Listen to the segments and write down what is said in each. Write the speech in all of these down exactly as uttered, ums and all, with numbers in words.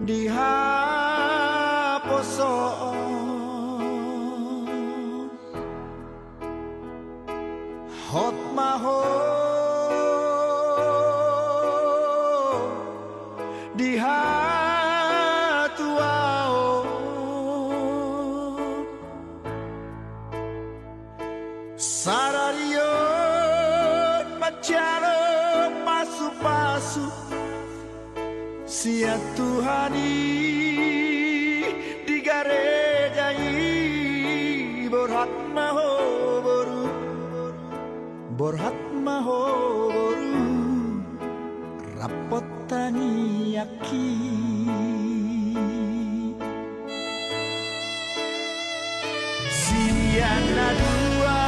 Di haposoon hot ma ho, di hatuaon sadari on manjalo pasupasu sian Tuhan i di gareja i. Borhat ma ho boru, borhat ma ho boru, rap hot tangiangki. Sian na dua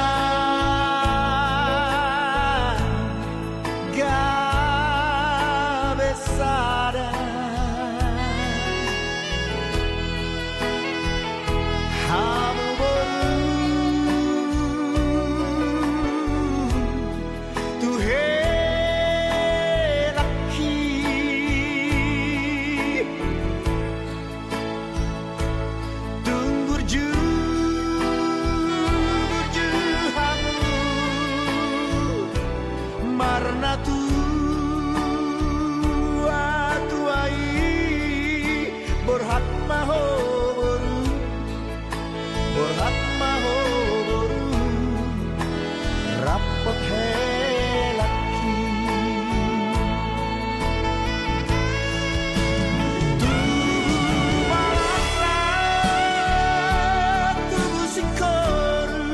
gabe sada. Hamu boru tu helangki. Tung burju, burju hamu marnatua-tua i. Borhat ma ho boru, borhat ma ho boru, rap hot helangki. Tubu ma laklak, tubu singkoru,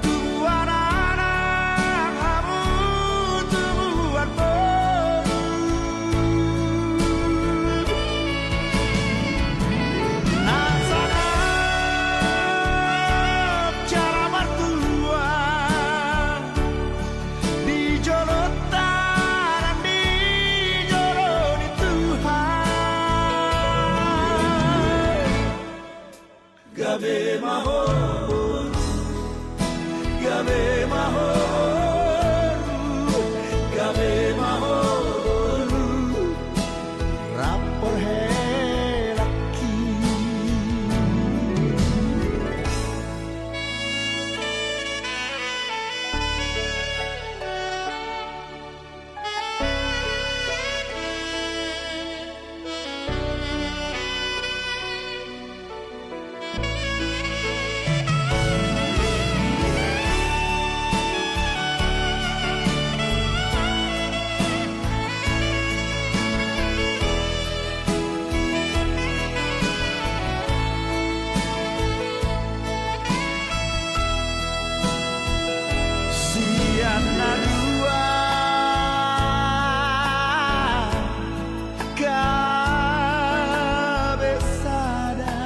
tubuan anak hamu, tubuan boru. Na sangap jala martua di jolonta nang di jolo ni Tuhan. Gabe ma ho boru, gabe ma ho boru, gabe ma ho boru, rap hot helangki. Sian na dua gabe sada.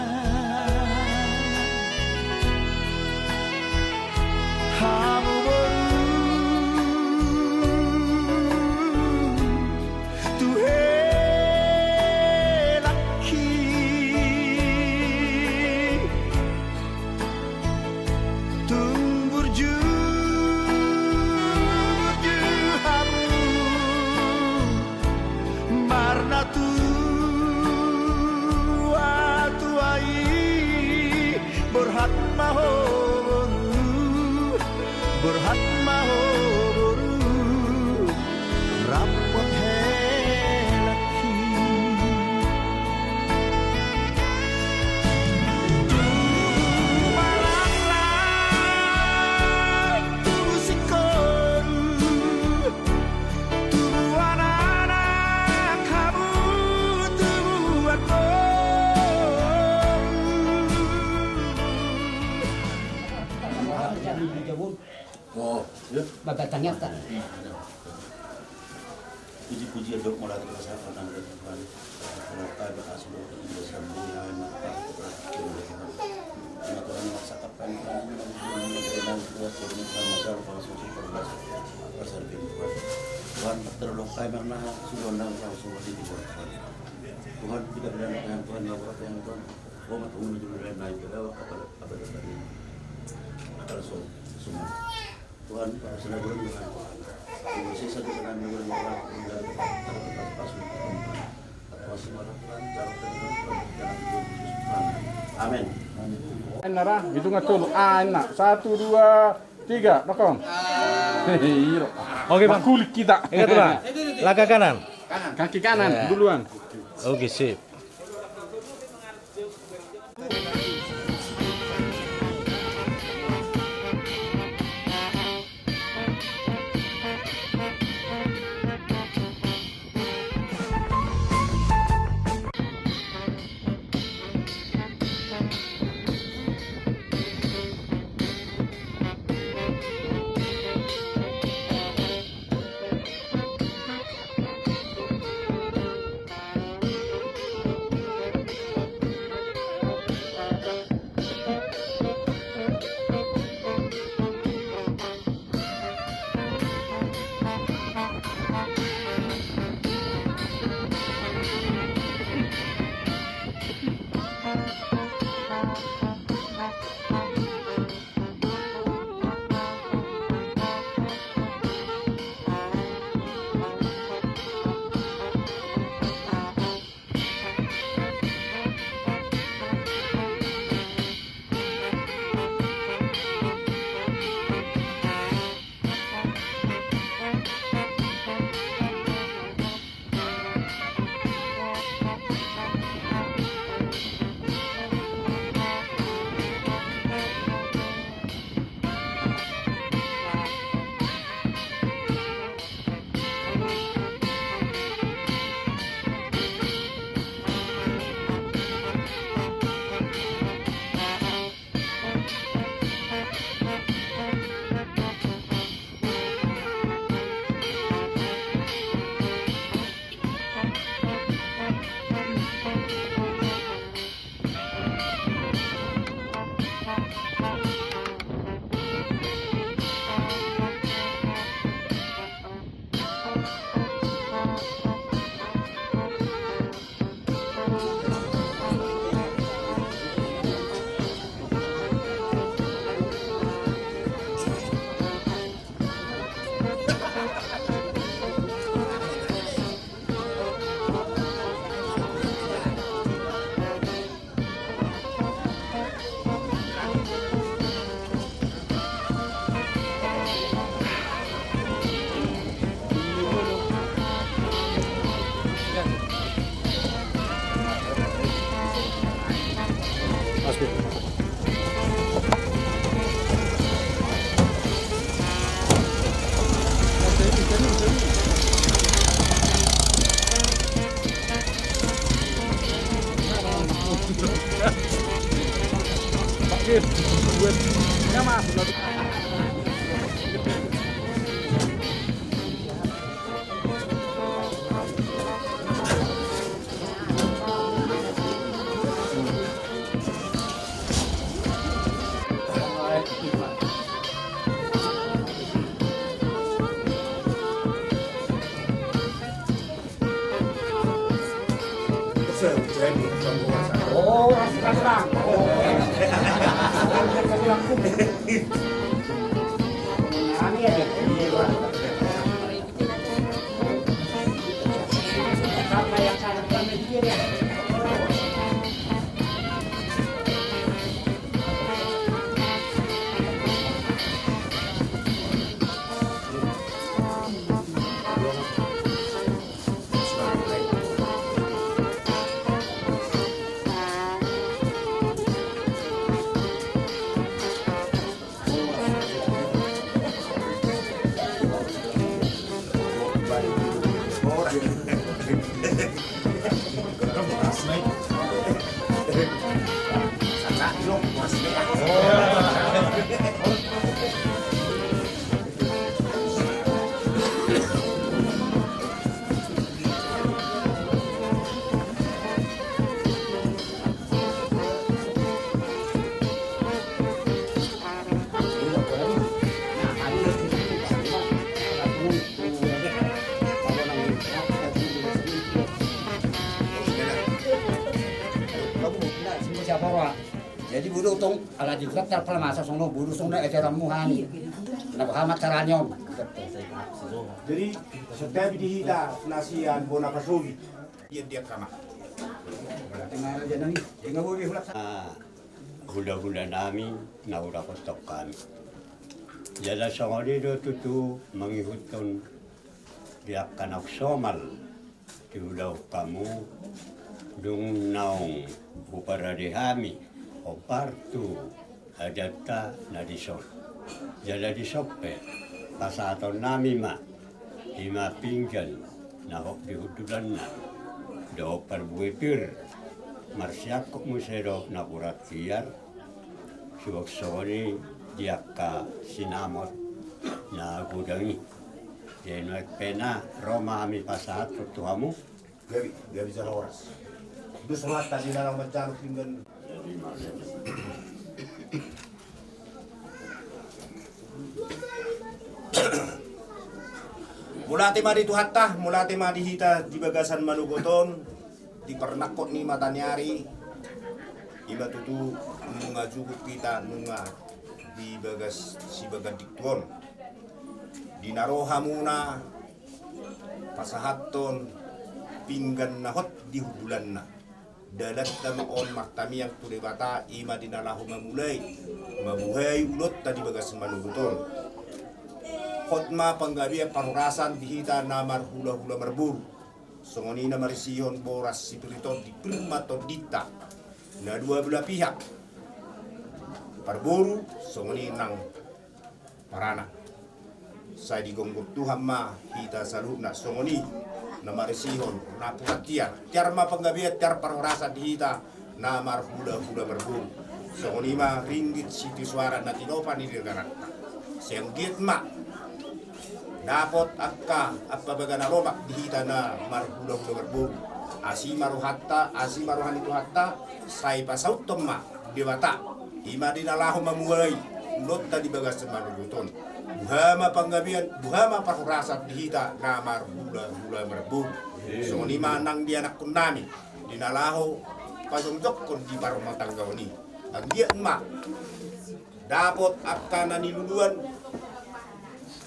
Hamu boru tu helangki. Tung burju, burju hamu marnatua-tua i. Borhat ma ho boru, borhat ma ho boru, rap hot helangki. Tubu ma laklak, tubu singkoru, tubuan anak hamu, tubuan boru. Oh, ya. Bapak tanya tak? Puji-pujian dok mulai dari saya pernah dari Tuhan. Kalau kami kasih dok, kita sembuh ya, anak. Tuhan, yang saya katakan, Tuhan, Tuhan, Tuhan, Tuhan, Tuhan, Tuhan, Tuhan, Tuhan, Tuhan, Tuhan, Tuhan, Tuhan, Tuhan, terlalu kaya mana sudah undang Tuhan, semua di Tuhan. Tuhan, kita bilang Tuhan, Tuhan, ya Allah, Tuhan, Tuhan. Oh, mata umi dulu dan naik ke bawah, apa, apa, apa, apa, so, semua. Tuhan, pada sana dulu, Tuhan. Tuhan, sisa di sana dulu, Tuhan. Tuhan, pas, pas, pas, pas, pas, Amin. Amin. Ena ra, hitungan tolu. Ah, ena. Satu, dua, tiga. Dokon. Iro. Oke, Bang. Kulik kita. Ingat, Bang. Langkah kanan. Kaki kanan duluan. Oke, sip. Jadi bodo tong ala di kota terpala masa sono bodo sono acara muhani. Na boha ma caranya on. Jadi setiap di hita nasian bona pasogi. Dia dia kama. Tengah raja nani, tengah bobi hulak. Ah. Hulahula nami na hudapot hami. Jala songon i do tutu mangihuthon di angka na somal diulahon hamu, dung naung huparade hami hombar tu adat na dison. Jala dison pe pasahaton nami ma, ima pinggan na hot di hundulanna dohot parbue pir, marsiangkup muse dohot napuran tiar, suang songon i di angka sinamot na godang i. Jadi nuaeng pe na ro ma hami pasahathon tu hamu. Gabe, gabe jala horas. Dos rohanta di na laho manjalo pinggan. Mauliate ma di Tuhanta, mauliate ma di hita di bagasan manogot on, di parnangkok ni mata ni ari, ima tutu nunga jugup hita nunga di bagas sibaganding tu on. Di na ro hamuna pasahathon pinggan na hot di hundulanna. Dalanta ma on martamiang tu Debata, ima di na laho mamulai, mamuhai ulaonta di bagas manogot on. Hot ma panggabean parhorasan di hita na marhulahula marboru. Songon i na marisihon boras sipir i tondi, pir ma tondinta na dua belah pihak. Parboru, songon i nang paranak. Sai digomgom Tuhan ma hita saluhutna, songon i na marisihon napuran tiar. Tiar ma panggabean, tiar parhorasan di hita na marhulahula marboru. Songon i ma ringgit sitio suara na tinopa ni denaranta. Sai anggiat ma dapot angka ampabaga na lomak di hita na marhulahula marboru. Asi ma rohanta, asi ma roha ni Tuhanta, sai pasauthon ma Debata, ima di na laho mamuhai ulaonta di bagas manogot on. Buha ma panggabean, buha ma parhorasan di hita na marhulahula marboru. Songon i ma nang di anakkon nami di na laho pajongjongkon di parrumatanggaon i. Anggiat ma dapot angka na niluluan.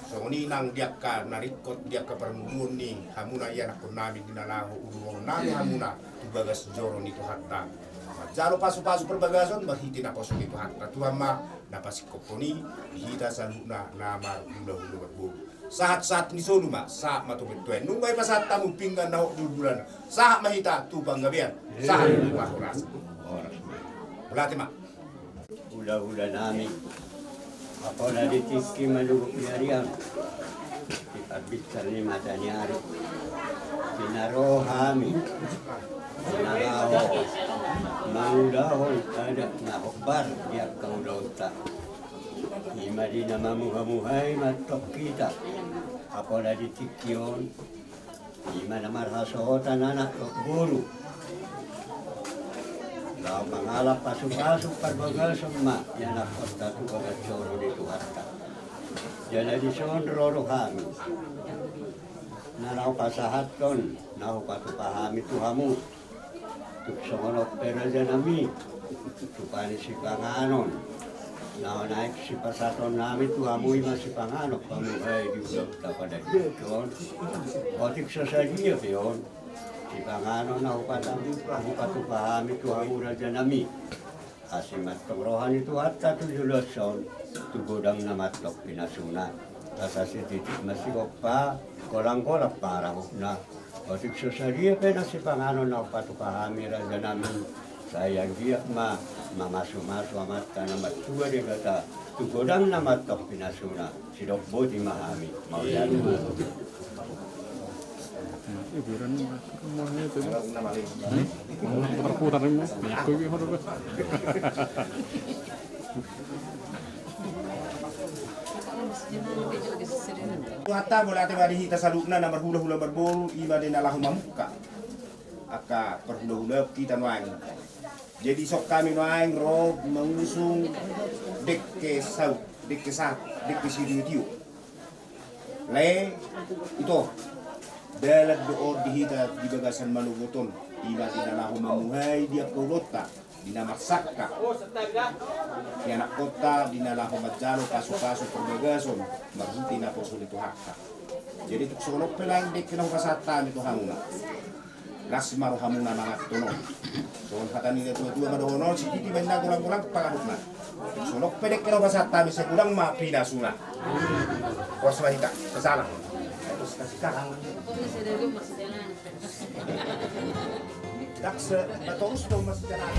Songon i nang di angka na ringkot di angka parngoluon ni hamuna ianakkon nami di na laho urunon nami hamuna tu bagas joro ni Tuhanta. Manjalo pasupasu parbagason marhite naposo ni Tuhanta. Tuhan ma na pasingkophon i di hita saluhutna na marhulahula marboru. Sahatsahat ni solu ma, sahat ma tu bintoen. Nunga i pasahat hamu pinggan na hot di hundulanna. Sahat ma hita tu panggabean. Sahat ma tu parhorasan. Mauliate ma. Hulahula nami, apala di tingki manogot ni ari on, di parbinsar ni mata ni ari, di na ro hami di na laho mangulahon adat na hombar di angka ulaonta. Ima di na mamuhamuhai ma antong hita, apala di tingki on, ima na marhasohotan anak dohot boru. Laho mangalap pasupasu parbagason ma ianakkonta tu bagas joro ni Tuhanta. Jala dison ro do hami na laho pasahathon na hupatupa hami tu hamu. Tung songon on pe raja nami, tupa ni sipanganon na naeng sipasahaton nami tu hamu, ima sipanganon pamuhai di ulaonta pada di tingki on. Otik so sadia pe on sipanganon na hupatupa hami tu hamu raja nami. Asi ma antong roha ni Tuhanta tu joloan on, tu godang na mantong pinasuna. Asa sititik ma sigompa, golanggolang pangarahutna. Otik so sadia pe na sipanganon na hupatupa hami raja nami, sai anggiat ma mamasumasu Amanta na martua Debata tu godang na mantong pinasuna. Sidok boti ma hami. Mauliate. Hiburan rumahnya itu. Putar-putar ini. Aku gitu. Tuhanta, mauliate ma di hita saluhutna na marhulahula marboru, ima di na laho mamungka angka parhulahulaon hita nuaeng. Jadi songon hami nuaeng ro mangusung dengke saut, dengke sahat, dengke sitiotio. Lae, ito, dalan do on di hita di bagasan manogot on, ima di na laho mamuhai di angka ulaonta di na marsangkap ianakkonta, di na laho manjalo pasupasu parbagason marhite naposo ni Tuhanta. Jadi tung songon on pe lae dengke na hupasahat hami tu hamuna. Las ma rohamuna manganhon on. Songon hata ni natuatua ma dohonon, sititi ma inna, golang-golang panganutna. Songon pe dengke do pasahat hami, sai godang ma pinasuna. Horas ma hita, salam. Terus kasih kalang. Dakse, torus do masijalan.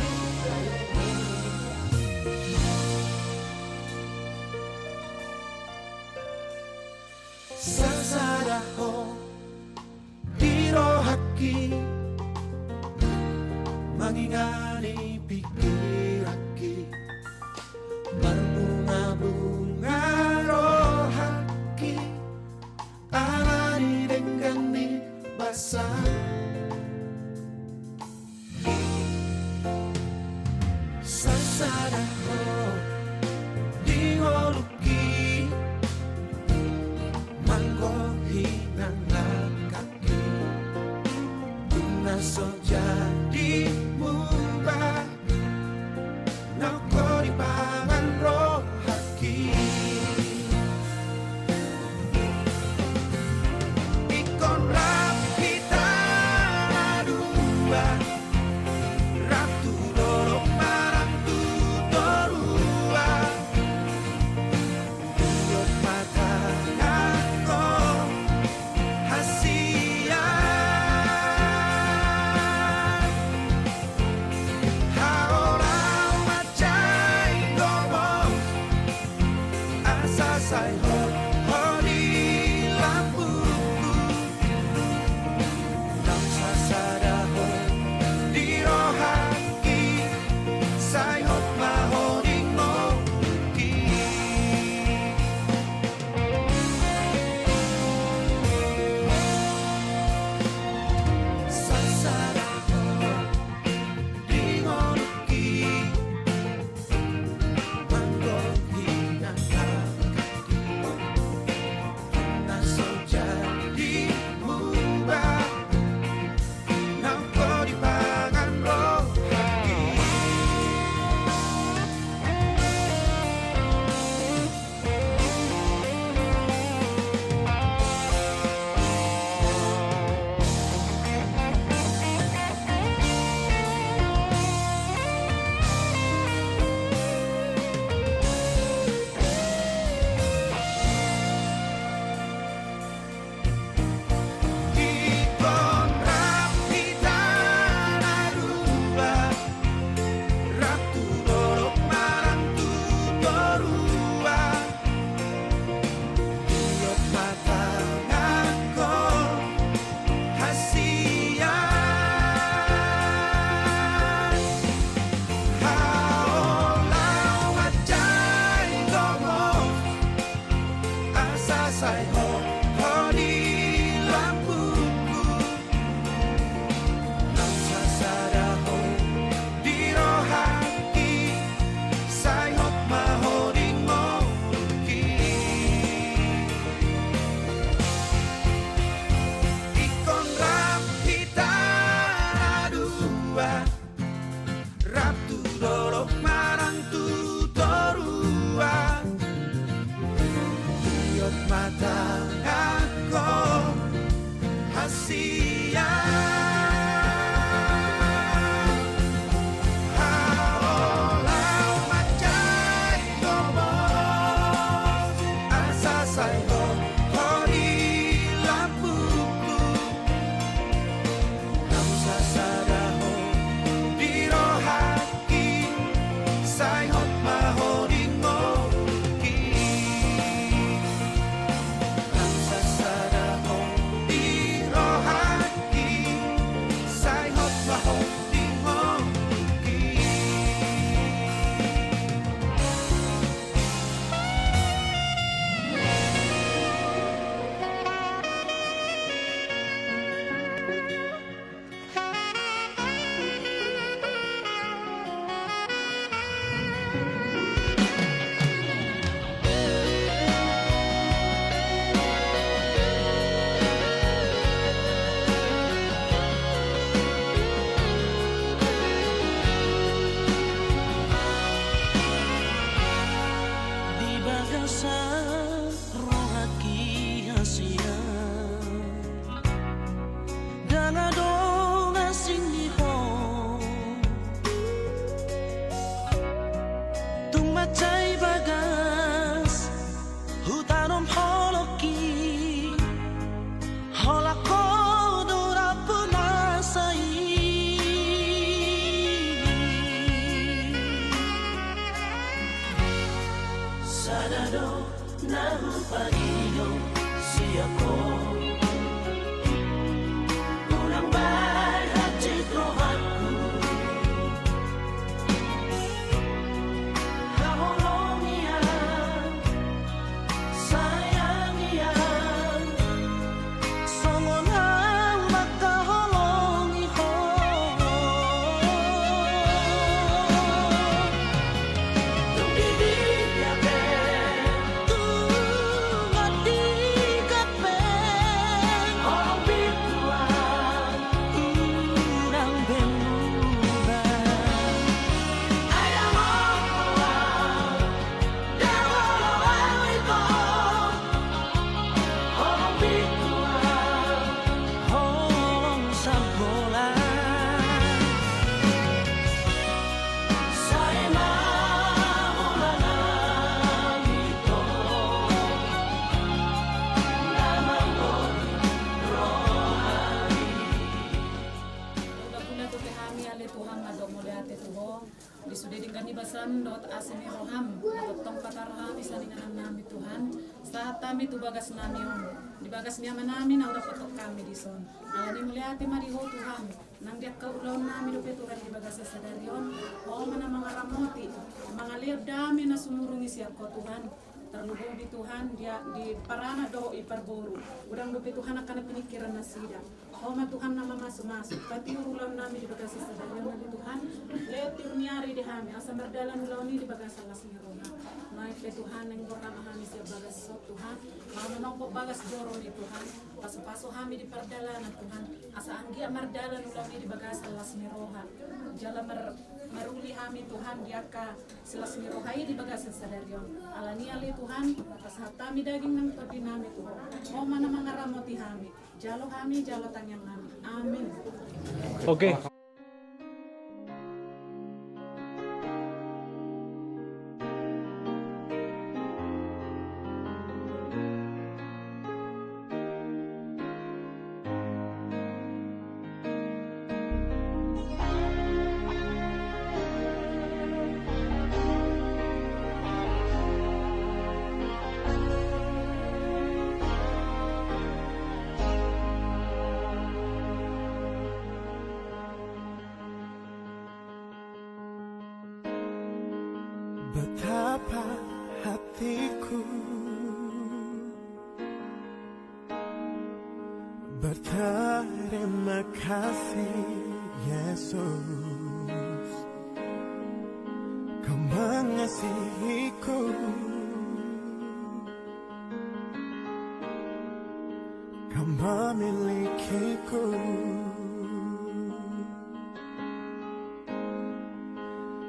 Sasada ho di rohangki, mangingani pikiranki, marbunga-bunga rohangki. Ala ni denggan ni basa, sasada ho di ngolungki, manggohi nang langkangki, dung na so jadi muba. Nangko dipangan rohangki. Ingkon rap hita dua, rap tu dolok manang tu toruan. Dohot ma tangan ho hasian. Hupagido sian Ho, unang bahen hansit rohangku. Haholongi au, sayangi au, songon ahu mangkaholongi Ho. Dung di dia pe, dung di dia pe, holong pintu au, unang be muba. Ai dang olo au, dang olo au ito. Holong pintu au, holong sabola. Sai ma holan au ito, na manggohi rohami. Hulahula dope hami ale Tuhan mandok mauliate tu Ho. Di sude denggan ni basam dohot asi ni roham, na tongtong patar hami sian inganan nami Tuhan, sahat hami tu bagas nami on, di bagas ni ama nami na hudapothon hami dison. Alani mauliate ma di Ho Tuhan, nang di angka ulaon nami dope Tuhan di bagasan sadari on, Ho ma na mangaramoti, mangalehon dame na sumurung i sian Ho Tuhan. Tarlumobi Tuhan di, di paranak dohot di parboru. Godang dope Tuhan angka na piningkiran nasida. Ho ma Tuhan na mamasumasu. Patiur ulaon nami di bagasan sadari on ale Tuhan. Lehon tiur ni ari di hami asa mardalan ulaon i di bagasan las ni roha. Naeng pe Tuhan naeng borhat ma hami sian bagas on Tuhan. Manongkop bagas joro ni Tuhan. Pasupasu hami di pardalanan Tuhan. Asa anggiat mardalan ulaon i di bagasan las ni roha. Jala mar-, maruli hami Tuhan di angka silas ni roha i di bagasan sadari on. Alani ale Tuhan, pasahat hami daging nang tondi nami tu Ho. Ho ma na mangaramoti hami. Jalo hami, jalo tangiang nami. Amin. Oke. Betapa hatiku berterima kasih, Yesus, Kau mengasihiku, Kau memilikiku.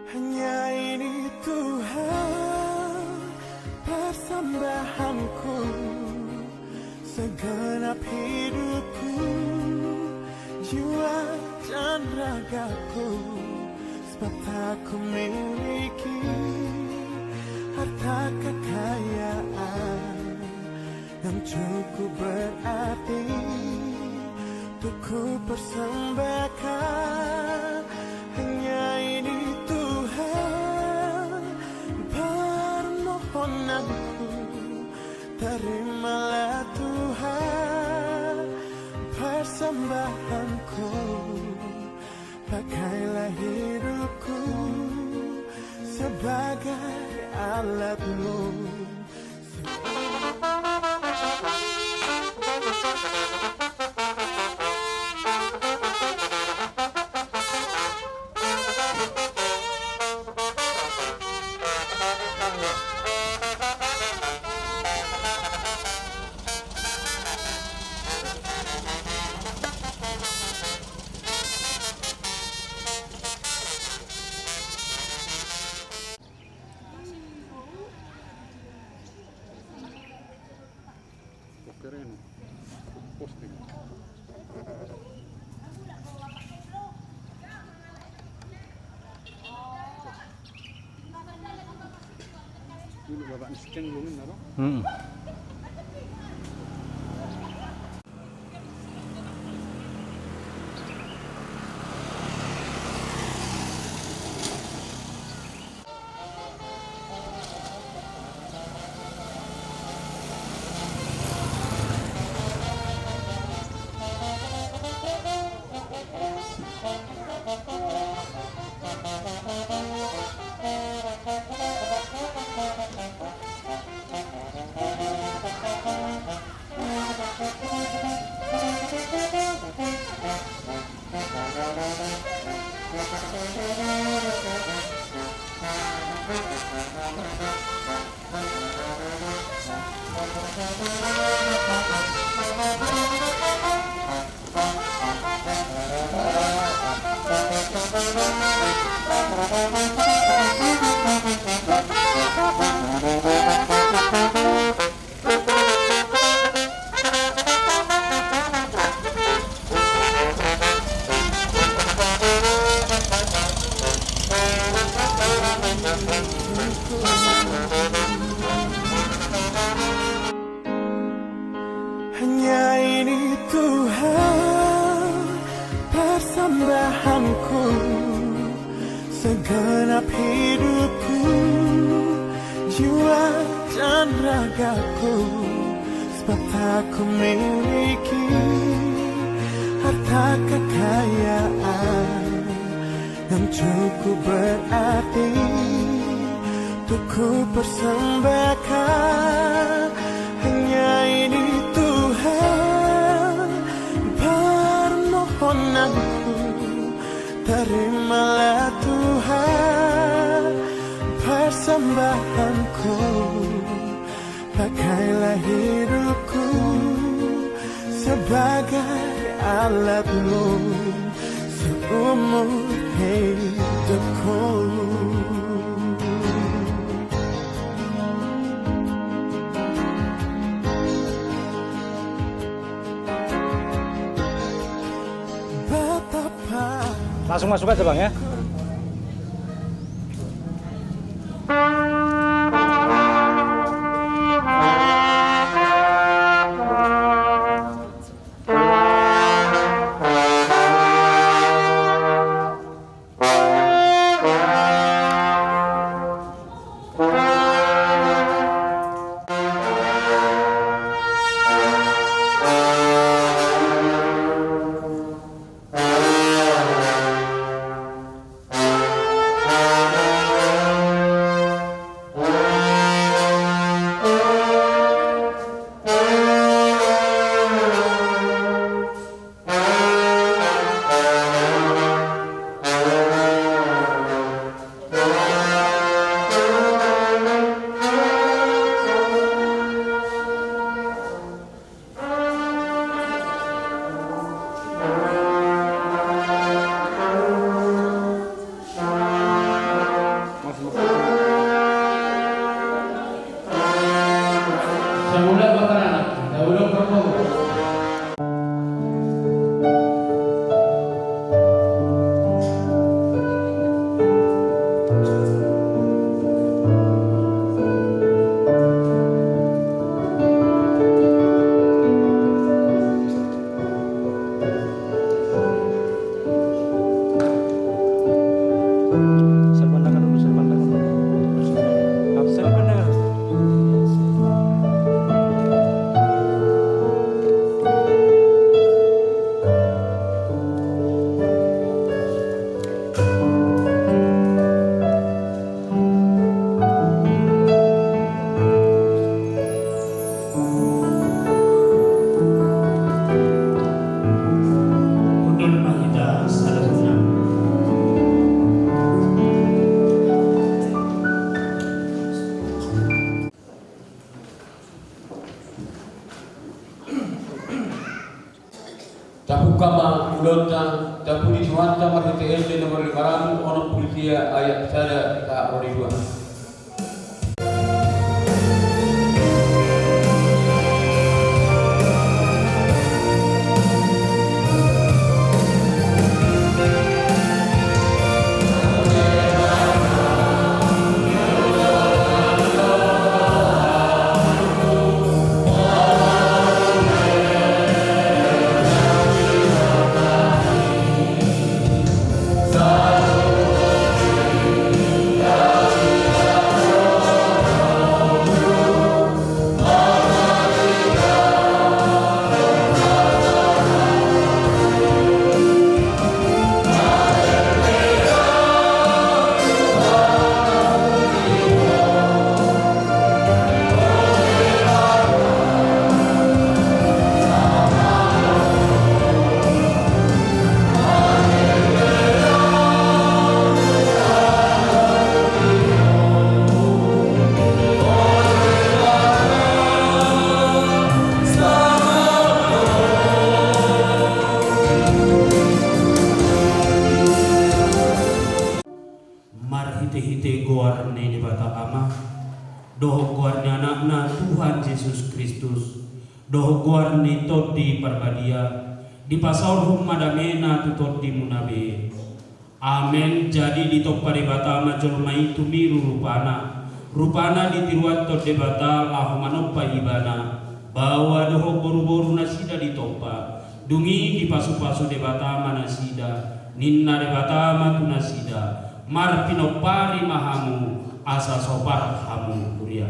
Hanya ini Tuhan persembahanku, segenap hidupku, jiwa dan ragaku, sebab tak ku miliki harta kekayaan yang cukup berarti untuk ku persembahkan. Hanya ini Tuhan permohonanku, terimalah Tuhan persembahanku, pakailah hidupku sebagai alat-Mu. Posting. Ini bapak miskin belum ini, apa? Hmm. Hanya ini Tuhan persembahanku, segenap hidupku, jiwa dan ragaku, sebab tak ku miliki harta kekayaan yang cukup berarti untuk ku persembahkan. Hanya ini Tuhan permohonanku, terimalah Tuhan persembahanku. Pakailah hidupku sebagai alat-Mu seumur hidupku. Langsung masuk aja, Bang, ya. Tabuka ma ulaonta, tapuji Tuhanta marhite ende nomor lima ratus onom pulu sia ayat sada sahat ro di dua. Hite-hite goar ni Debata Ama, dohot goar ni Anakna Tuhan Jesus Kristus, dohot goar ni Tondi Parbadia, dipasaorhon ma damena tu tondimuna be. Amen. Jadi ditompa Debata ma jolma i tumiru rupana. Rupana ditiruhon Debata laho manompa ibana. Baoa dohot boru-boru nasida ditompa. Dung i dipasu-pasu Debata ma nasida. Ninna Debata ma tu nasida: Marpinompari ma hamu, asa sopar hamu huria.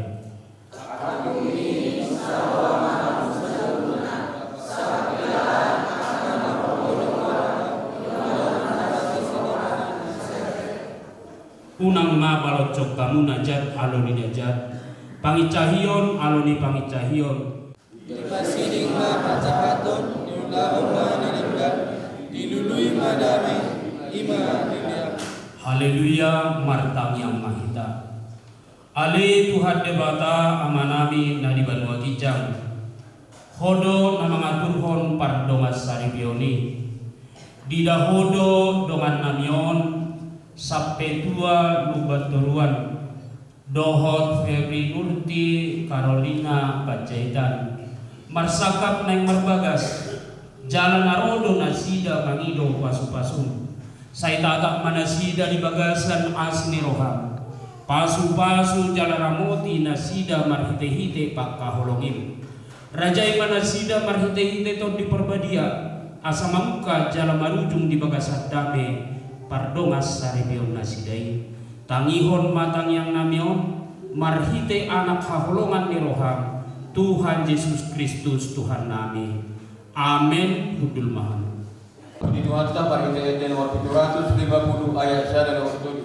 Unang ma paloncok hamu na jat alo ni na jat, pangincahion alo ni pangincahion. Dipasiding ma hajahaton, diulahon ma na denggan, dilului ma dame, i ma dilehon. Haleluya, martangiang ma hita. Ale Tuhan Debata Amanami na di banua ginjang, Ho do na mangaturhon pardongansaripeon i. Diida Ho do dongannami on, sampe tua Lumban Toruan, dohot Febri Nurti Karolina Panjaitan, marsangkap naeng marbagas, jala na ro do nasida mangido pasu-pasum. Sai tatap ma nasida di bagasan asi ni roham. Pasu-pasu jala ramoti nasida marhite-hite pangkaholongim. Rajai ma nasida marhite-hite Tondi Parbadia, asa mamungka jala marujung di bagasan dame pardongansaripeon nasida i. Tangihon ma tangiangnami on, marhite Anak haholongan ni roham, Tuhan Jesus Kristus Tuhannami. Amen. Hundul ma hamu. Puji Tuhanta, marhite ende nomor pitu ratus lima puluh ayat sada dohot tolu.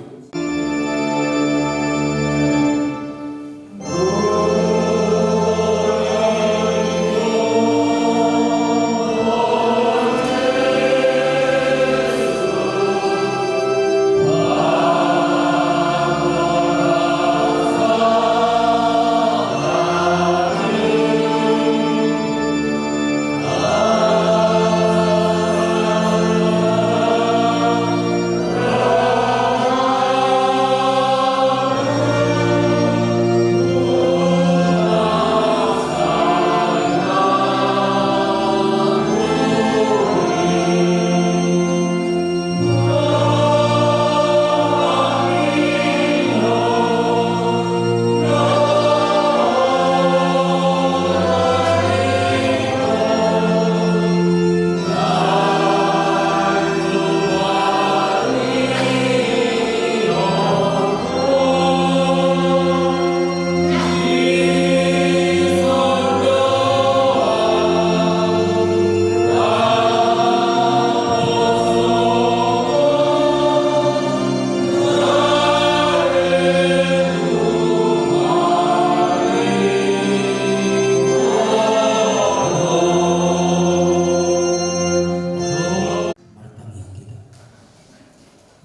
Martangiang hita.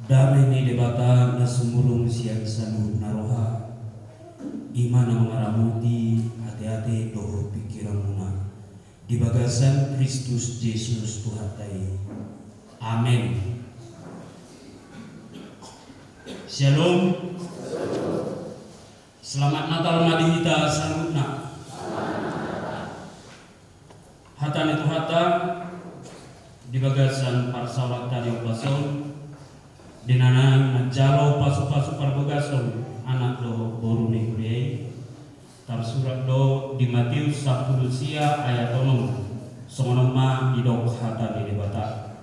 Dame ni Debata na sumurung sian saluhut na roha, i ma na mangaramoti ateate dohot pingkiranmuna di bagasan Kristus Jesus Tuhanta i. Amen. Syalom. Selamat Natal ma di hita saluhutna. Hata ni Tuhanta di bagasan parsaoranta di ombas on, di na naeng manjalo pasu-pasu parbagason anak dohot boru ni huria i, tarsurat do di Mateus sampulu sia ayat onom. Songon on ma didok hata ni Debata.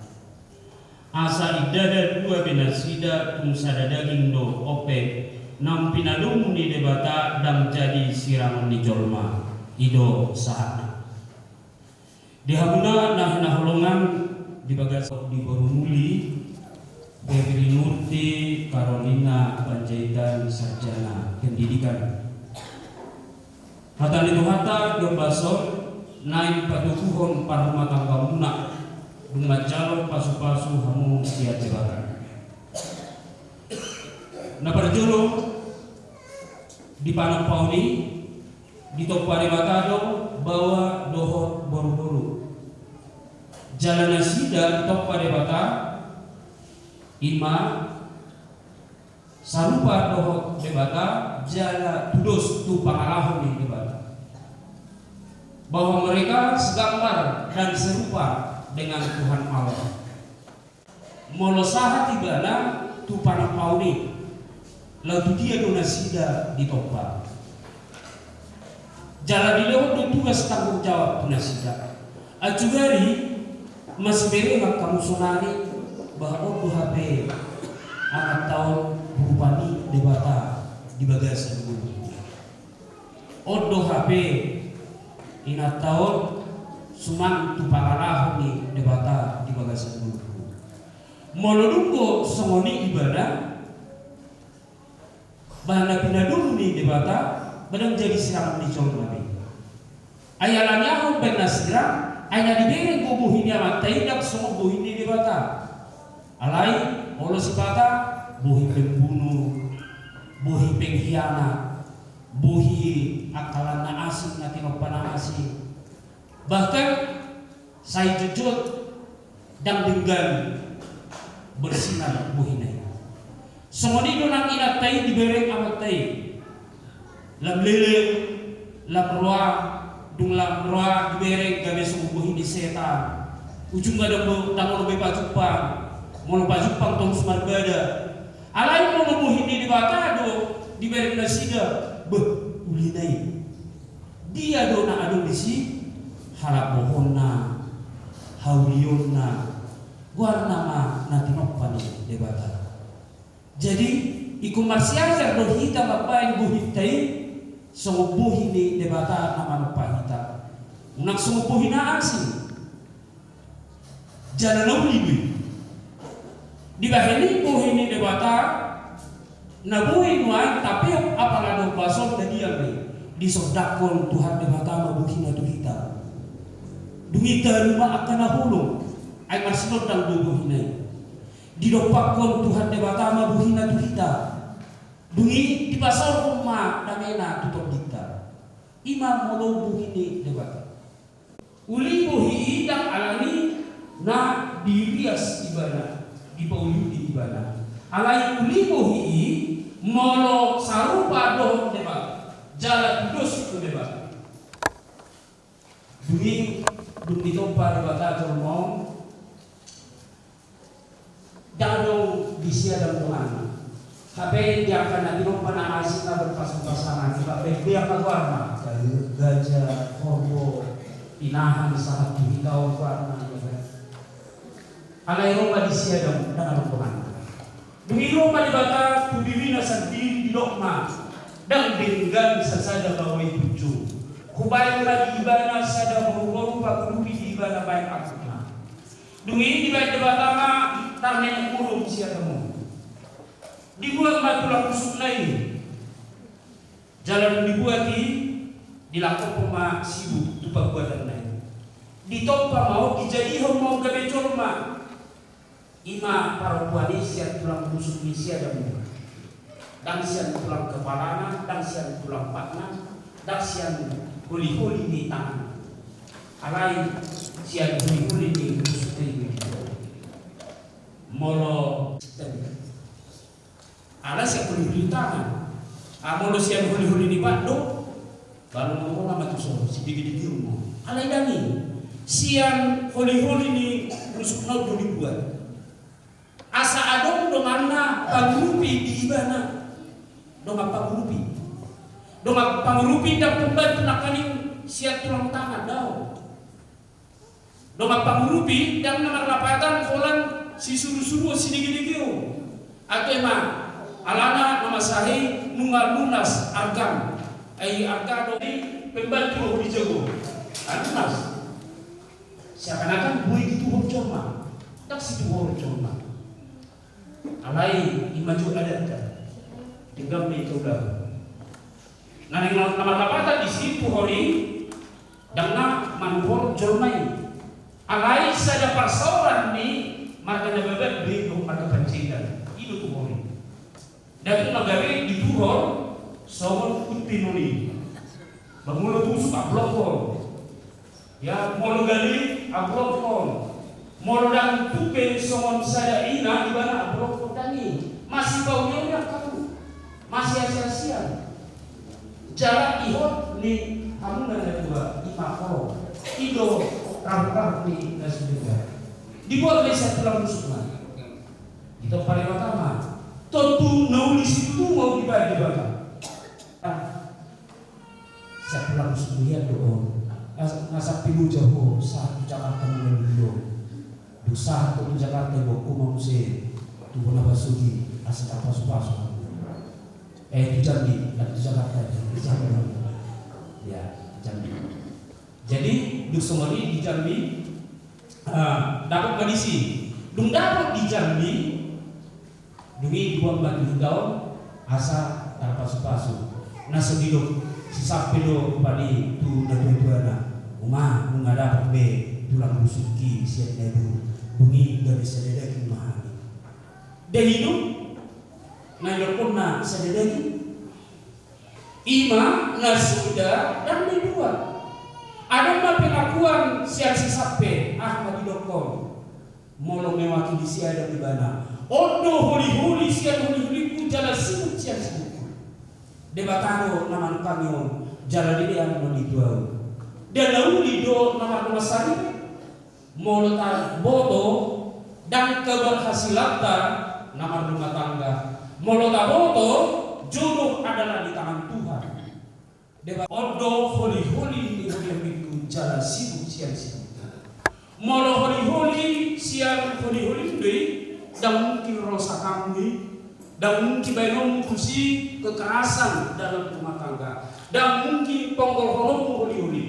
Asa ndada dua be nasida, tung sada daging do. On pe, naung pinalum ni Debata ndang jadi sirangon ni jolma. I do sahatna. Di hamuna na hinaholongan di bagas di boru muli, Febri Nurti Karolina Panjaitan, sarjana pendidikan. Hata ni Tuhanta di ombas on, naeng patoguhon parrumatanggaonmuna dung manjalo pasu-pasu hamu sian Debata. Na parjolo, di panompaon i ditompa Debata do baoa dohot boru-boru. Jala nasida ditompa Debata, i ma sarupa dohot Debata, jala tudos tu pangalaho ni Debata. Bahwa mereka segambar dan serupa dengan Tuhan Allah. Molo sahat ibana tu panampaon i, laho tu dia do nasida ditompa. Jala dilehon do tugas tanggung jawab tu nasida. Ancuri, masiberengan hamu sonari, bah on do hape amanta on rupa ni Debata di bagasan ngolungku. On do hape inanta on suman tu pangalaho ni Debata di bagasan ngolungku. Molo dung do songon i ibana, bah na pinadum ni Debata, ba ndang jadi sirangan ni jolma be. Ai alani aha umbahen na sirang? Ai na dibereng do bohi ni amanta i ndang songon bohi ni Debata. Alai, molo sipata, bohi pembunuh, bohi pengkhianat, bohi angka na asing, na tinompa na asing. Bahkan, sai jotjot ndang denggan bersinar bohina i. Songon i do nang inanta i dibereng amanta i. Lam leleng, lam roa, dung lam roa dibereng gabe songon bohi ni setan. Ujungna ndang, ndang olo be pajumpang, molo pajumpang torus marbada. Alai molo bohi ni Debata do dibereng nasida, beh, ulina i. Dia do na adong disi halapohonna, haulionna, goarna ma na tinompa ni Debata. Jadi, ingkon marsiajar do hita mambahen bohinta i songon bohi ni Debata na manompa hita. Unang songon bohi na asing. Jala na uli do i. Dibahen i bohi ni Debata, na boi nuaeng tapeop apala do bason na dia be. Disondangkon Tuhan Debata ma bohina tu hita. Dung i talu ma angka na holong, ai marsinondang do bohina i. Didompakkon Tuhan Debata ma bohina tu hita. Dung i dipasaorhon ma damena tu tondinta. I ma molo bohi ni Debata. Uli bohi i ndang alani na dirias ibana, dipauliuli ibana. Alai uli bohi i molo sarupa dohot Debata, jala tudos tu Debata. Dung i, dung ditompa Debata jolma on, ndang adong disi adong donganna. Hape di angka na tinompa na asing na berpasang-pasangan, dibahen be angka goarna, gaja, horbo, pinahan, sahat tu hita on goarna, ya kan? Alai ro ma disi adong, ndang adong donganna. Dung i ro ma Debata tu dirina sandiri, didok ma, ndang denggan sasada baoa i punjung. Hubahen ma di ibana sada boruboru, pagurupi di ibana bahen angkupna. Dung i dibahen Debata ma tarnenek murung si Adam on. Dibuat ma tulang rusukna i. Jala dung dibuat i, dilangkophon ma sibuk tu pabuatanna i. Ditompa ma on, dijadihon ma on gabe jolma. I ma parompuan i sian tulang rusuk ni si Adam on. Ndang sian tulang kepalana, ndang sian tulang patna, ndang sian holiholi ni tangan. Alai sian holiholi ni rusukna i. Molo ala sian holiholi ni tangan. Ah, molo sian holiholi ni pat do, balu mangona ma tu so, sidigidigion ma. Alai ndang i, sian holiholi ni rusukna on do dibuat. Asa adong donganna pangurupi di ibana. Dongan pangurupi. Dongan pangurupi ndang pembantu nangkaning sian tulang tangan, daong. Dongan pangurupi ndang na marlapatan holan sisurusuruon, sidigidigion. Ate ma, alana na masa i nunga lunas argam. Ai arga do i pembantu do dijago. Ah, lunas. Seakan-akan boi dituhor jolma. Ndang situhor jolma. Alai i ma jo adatta. Denggan ma i tu ulaon. Na, na marlapatan disi tuhor i, ndang na manuhor jolma i. Alai sada parsaoran ni marga Nababan do i dohot marga Panjaitan. I do tuhor i. Ndang na gabe dituhor songon untinon i. Ba molo tusuk, amblok on. Ya, molo gale, amblok on. Molo ndang tuk be songon sada ina ibana, amblok on. Ndang i. Masipauliuli angka tu. Jala ihot ni hamu na natua i ma holong, i do rambu-rambu ni na sude. Dibuat ma i sian tulang rusukna. Ditompa Debata ma. Tontu na uli situtu ma dibaen Debata. Sian tulang rusuk mauliate do on. Nasa pilu jaho sahat tu Jakarta mangolu. Dung sahat tu Jakarta iboan ho ma muse tu bona basuki asa tarpasupasu. Eh, tu Jambi, tu Jakarta, tu Jambi. Ya, Jambi. Jadi dung songon i di Jambi, ah, dapot ma disi. Dung dapot di Jambi, dung i diboan ma tu huta on asa tarpasupasu. Na so didok si Sampe do rupani tu natuatuana, "Uma, nunga dapot be tulang rusukki sian na dua, dung i gabe sada daging ma hami." Daging do na idokkonna sada daging. Ima na suda dan na dua. Adong ma pengakuan sian si Sampe, ah, na didokkon. Molo mewakili si Adam ibana. On do holi-holi sian holi-holingku jala sibuk sian sibukku. Debata do na manungkangi on jala dilean ma i tu ahu. Dan na uli do na marnama sari. Molo taboto dan keberhasilanta na marrumah tangga. Molo taboto jodoh adalah di tangan Tuhan. Deba on do holi-holi ni holi-holingku jala sibuk sian sibuk. Molo holi-holi sian holi-holim do i, ndang mungkin ro sakammu i, ndang mungkin baenonmu tusi kekerasan dalam rumah tangga, ndang mungkin ponggolhononmu holi-holi.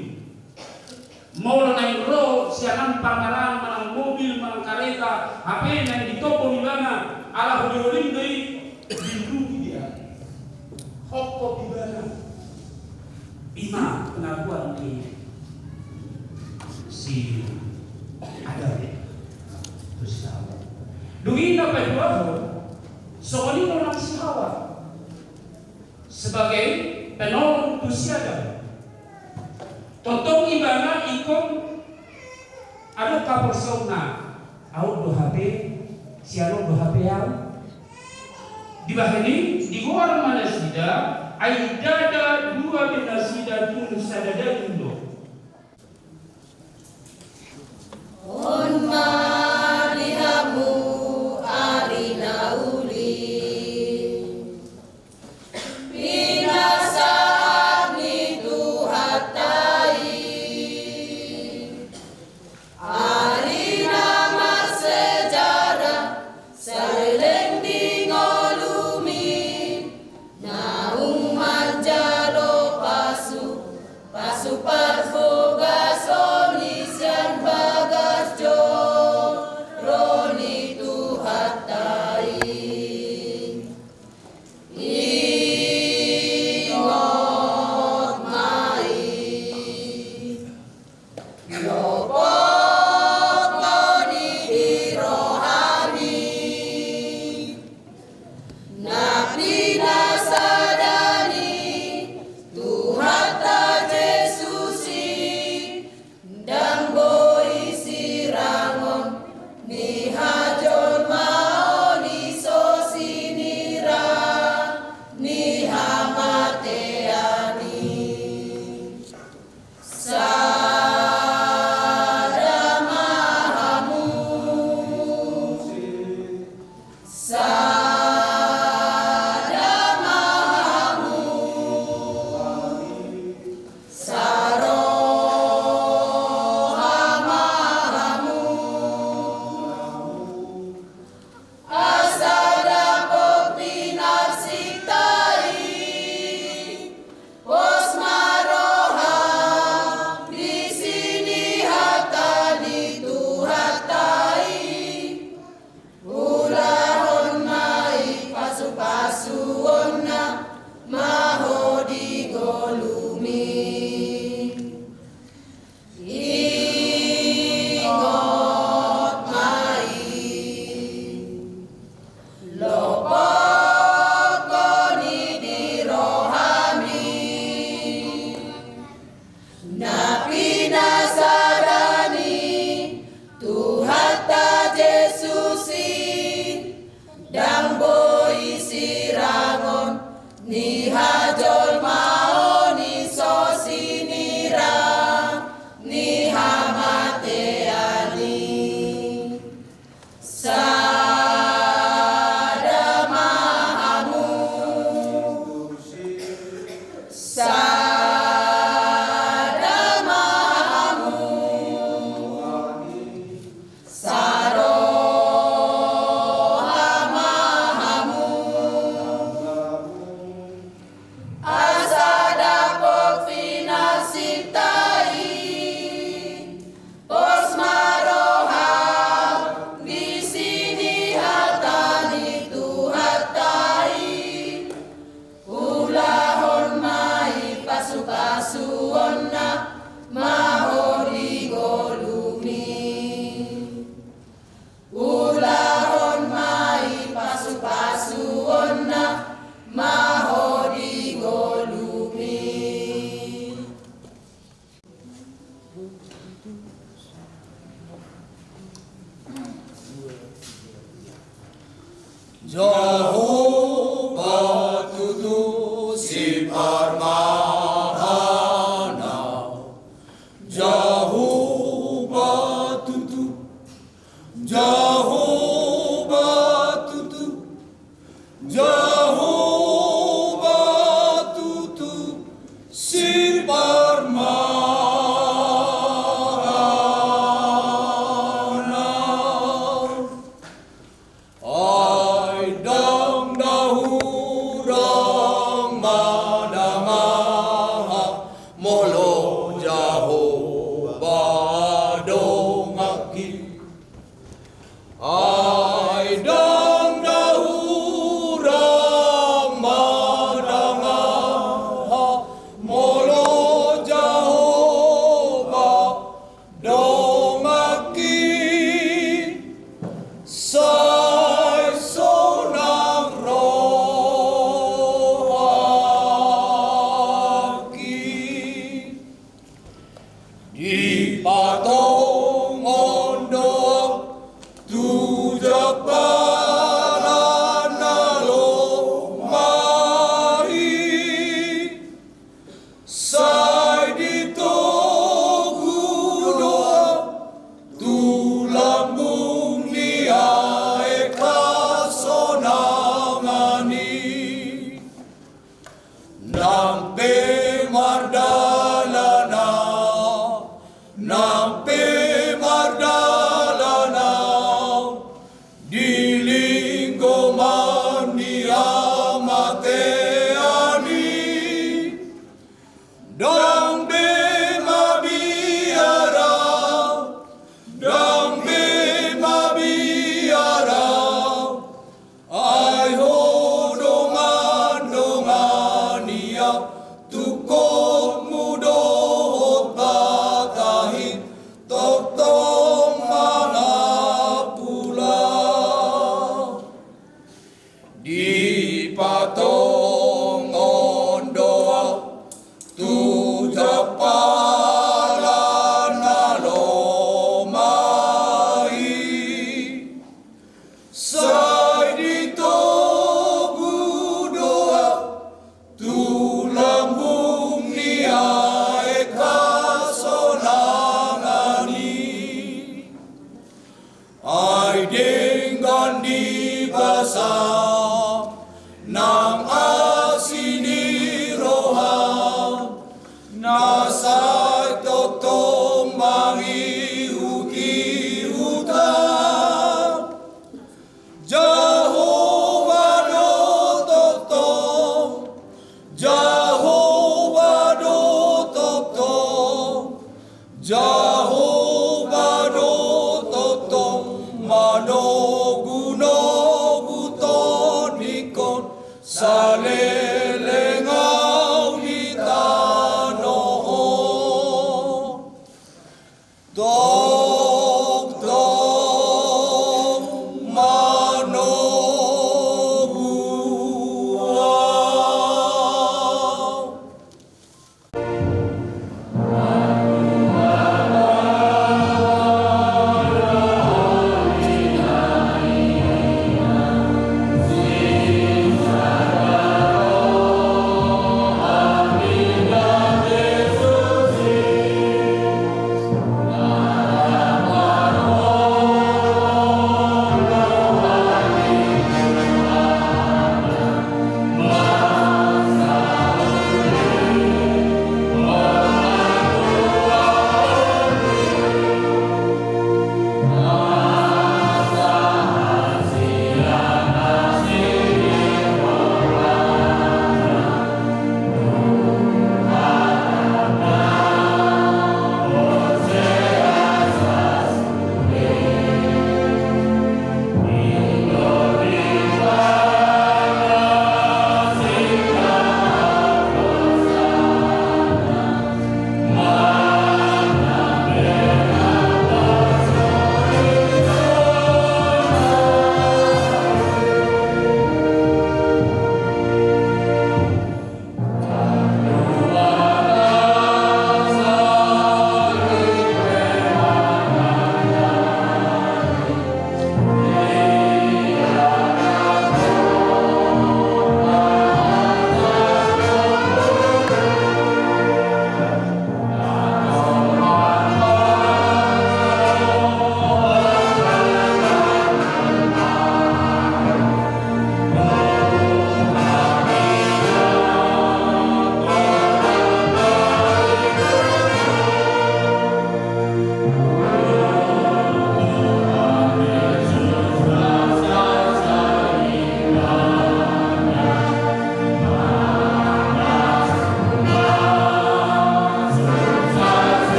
Molo naeng ro sian parmaraan manang mobil manang kareta, hape naeng ditobong ibana, ala holi-holim do i, dilindungi dia. Hongkop ibana. Ima pengakuan ni si Adam. Terus tahu. Dung i na paduahon, songon i do nang si Hawa. Sebagai penolong tu si Adam. Tongtong ibana ingkon adong haporseaonna, ahu do hape, sian on do hape ahu. Dibahen i, digoar ma nasida, ai ndada dua be nasida, tung sada daging do. On ma di hamu ari na uli, pinasahat ni Tuhanta i. Ari na marsejarah saleleng di ngolumi, naung manjalo pasu, pasu parbogason i sian bagas jo. Jahowa tutu siparmahan au. Jahowa tutu, Jahowa tutu, Jahowa tutu siparmahan au. Ai ndang na hurang manang aha, molo Jahowa donganki. Ai ndang na hurang manang aha, molo Jahowa donganki, sai sonang rohangki. Dipatongon do au tu jampalan na lomai. Sai ditogu do au tu lambung ni aek hasonangan i. Nang pe mardalan au, nang pe mardalan au di linggoman ni hamatean i, ndang be mabiar au, ndang be mabiar au. Ai ho do mandongani au, tungkotmu dohot batahi tongtong mangapul au. Dipatongon do au tu jampalan na lomai. Sai ditogu do au tu lambung ni aek hasonangan i. Ai denggan di basa nang asi ni roha na sai tongtong mangihutihut au. Jahowa do tongtong, Jahowa do tongtong, Jahowa do tongtong manogunogu tondingkon saleleng au di tano on. Tongtong manogu au.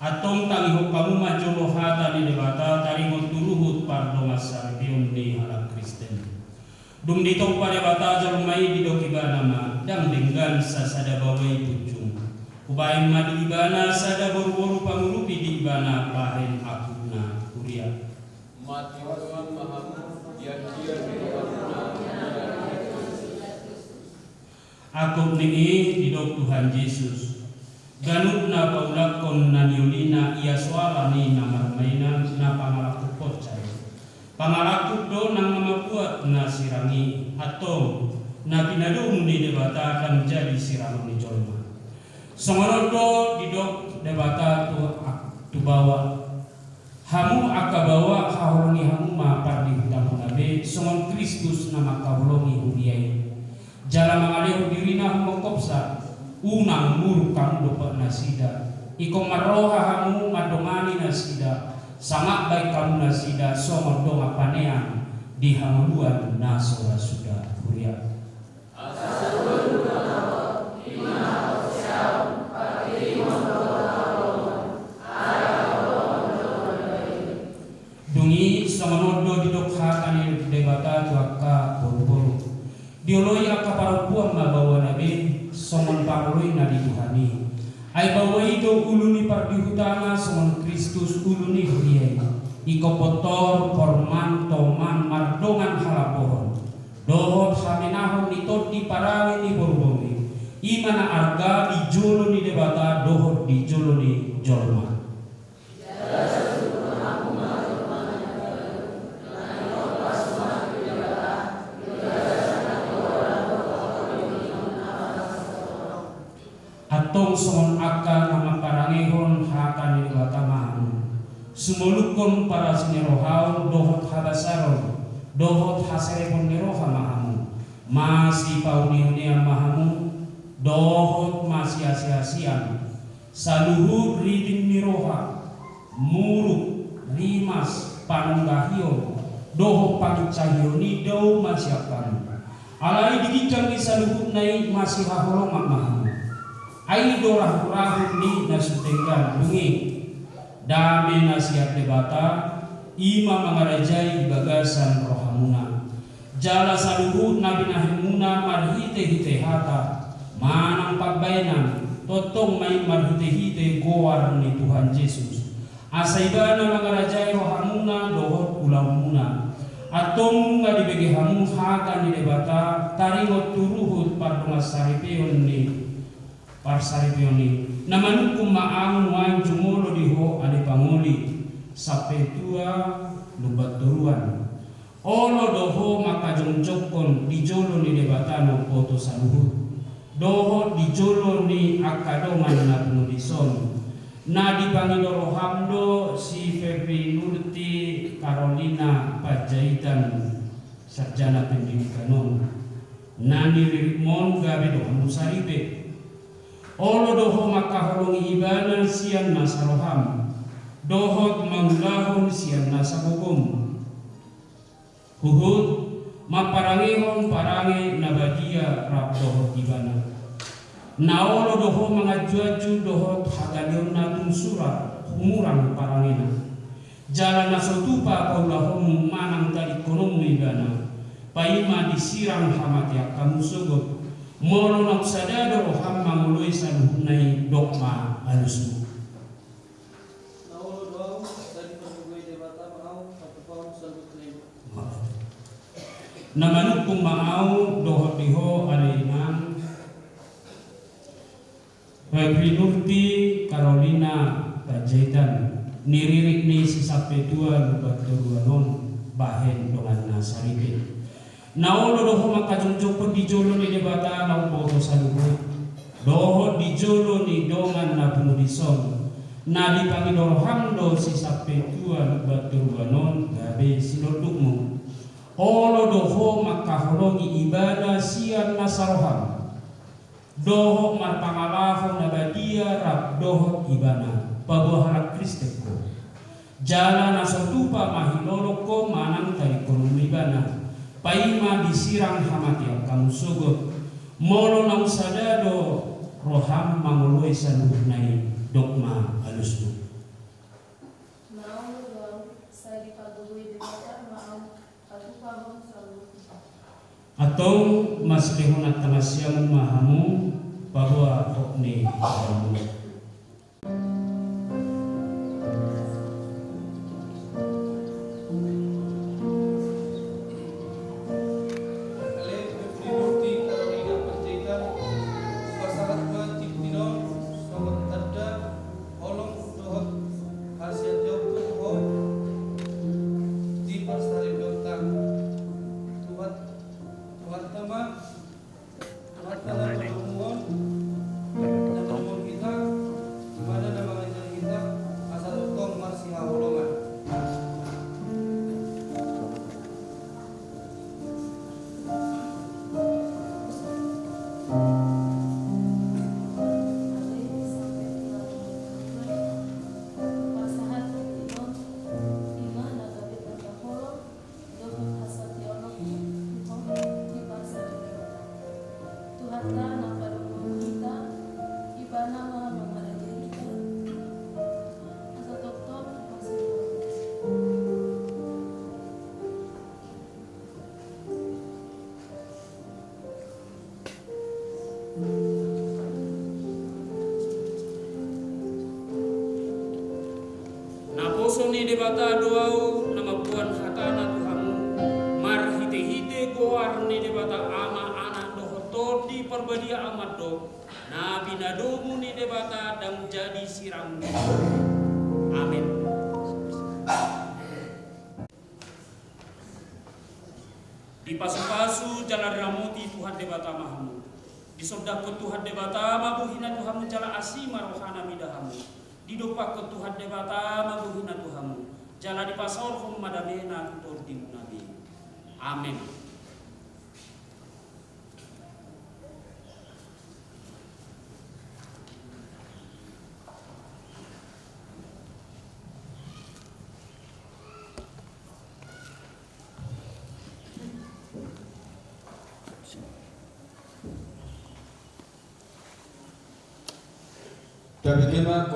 Antong tangihon hamu ma jolo hata ni Debata taringot tu ruhut pardongansaripeon ni halak Kristen. Dung ditompa Debata jolma i, didok Ibana ma, ndang denggan sasada baoa i punjung. Hubahen ma di Ibana sada boruboru pangurupi di Ibana bahen angkupna huria. Mauliate ma hamu, ianggiat do hamuna. Angkup ni i didok Tuhan Jesus. Ganup na paulakhon na niolina ia so ala ni na marmainan na pangalangkup poncai. Pangalangkup do nang na mambuat na sirang i, antong na pinadomu ni Debata ndang jadi sirangon ni jolma. Songon on do didok Debata tu, tu baoa. Hamu angka baoa, haholongi hamu ma pardihutamuna be songon Kristus na mangkaholongi huria i. Jala mangalehon dirina humongkopsa, unang muruk hamu dompak nasida. Ingkon marroha hamu mandongani nasida, sangap baen hamu nasida songon dongan panean di hangoluan na so ra suda, huria. Dung i songon on do didok hata ni Debata tu angka boruboru. Dioloi angka parompuan ma baoana be songon pangoloina di Tuhan i. Ai baoa i do ulu ni pardihutana songon Kristus ulu ni huria i. Ingkon pintor, porman, toman, mardongan halambohon dohot hamenahon ni tondi parange ni boruboru i. I ma na arga di jolo ni Debata dohot di jolo ni jolma. Antong songon angka na mamparangehon hata ni Debata ma hamu. Sumolukhon paras ni rohaon dohot habasaron dohot haserepon ni roha ma hamu. Masipauneunean ma hamu dohot masiasiasian. Saluhut riding ni roha, muruk, rimas, panunggahion dohot pangincahion i dao ma sian hamu. Alai di ginjang ni saluhutna i masihaholongan ma hamu. Ai i do rahut-rahut ni na so denggan. Dung i, dame na sian Debata, i ma mangarajai di bagasan rohamuna. Jala saluhut na binahenmuna marhitehite hata manang pambahenan, tongtong ma i marhitehite goar ni Tuhan Jesus. Asa Ibana mangarajai rohamuna dohot ulaonmuna. Antong nunga dibege hamu hata ni Debata taringot tu ruhut pardongansaripeon ni, parsaripeon i. Na manungkun ma ahu nuaeng jumolo di ho ale pangoli, sampe tua lumban toruan. Olo do ho mangkajongjonghon di jolo ni Debata na umboto saluhut dohot di jolo ni angka dongan na pungu dison. Na dipangido roham do si Febri Nurti Karolina Panjaitan, sarjana pendidikan on, na niriritmon gabe donganmu saripe. Olo do ho mangkaholongi ibana sian nasa roham dohot mangulahon sian nasa gogom. Huhut mamparangehon parange na badia rap dohot ibana. Na olo do ho manganjuanju dohot hagaleonna tung sura humurang parangena. Jala na so tupa paulahonmu manang tadingkononmu ibana, paima disirang hamatean hamu sogot. Molo naung sada do roham mangoloi saluhutna i, dok ma alusmu. Na olo do ahu, sai dipangoloi Debata ma ahu, patupahon saluhutna i. Na manungkun ma ahu dohot di ho ale inang, Febri Nurti Karolina Panjaitan, niririt ni si sampe tua lumban toruan on, bahen donganna saripe. Na olo do ho mangkajongjonghon di jolo ni Debata na umboto saluhut dohot di jolo ni dongan na pungu dison, na dipangido roham do si sampe tua lumban toruan on gabe sinondukmu. Olo do ho mangkaholongi ibana sian nasa roham dohot marpangalaho na badia rap dohot ibana, paboa halak Kristen ho. Jala na so tupa mahilolong ho manang tadingkononmu ibana, paima disirang hamatean hamu sogot. Molo naung sada do roham mangoloi saluhutna i, dok ma alusmu. Antong, marsilehon angka na siamun ma hamu, paboa hot ni rohamu. Ale Mevri Murti Karolina Panjaitan, hupasahat ma tingki on songon tanda holong dohot hasatiaonku tu ho di parsaripeonta. Tuhan, Tuhanta ma, Tuhanta na manomuhon, na manomuhon hita, Ibana na manganjar hita, asa tongtong marsihaholongan. Tuhanta na padomuhon hita, Ibana ma mangaramoti hita, asa tongtong marsihaholongan. Naposo ni Debata do ahu na mamboan hatana tu hamu, marhitehite goar ni Debata Ama, Anak dohot Tondi Parbadia, Amen do, na pinadomu ni Debata ndang jadi sirang. Amen. Dipasupasu jala diramoti Tuhan Debata ma hamu. Disondangkon Tuhan Debata ma bohina tu hamu jala asi ma rohana mida hamu. Didompakkon Tuhan Debata ma bohina tu hamu jala dipasaorhon ma damena tu tondimuna be. Amen. Tabege ma,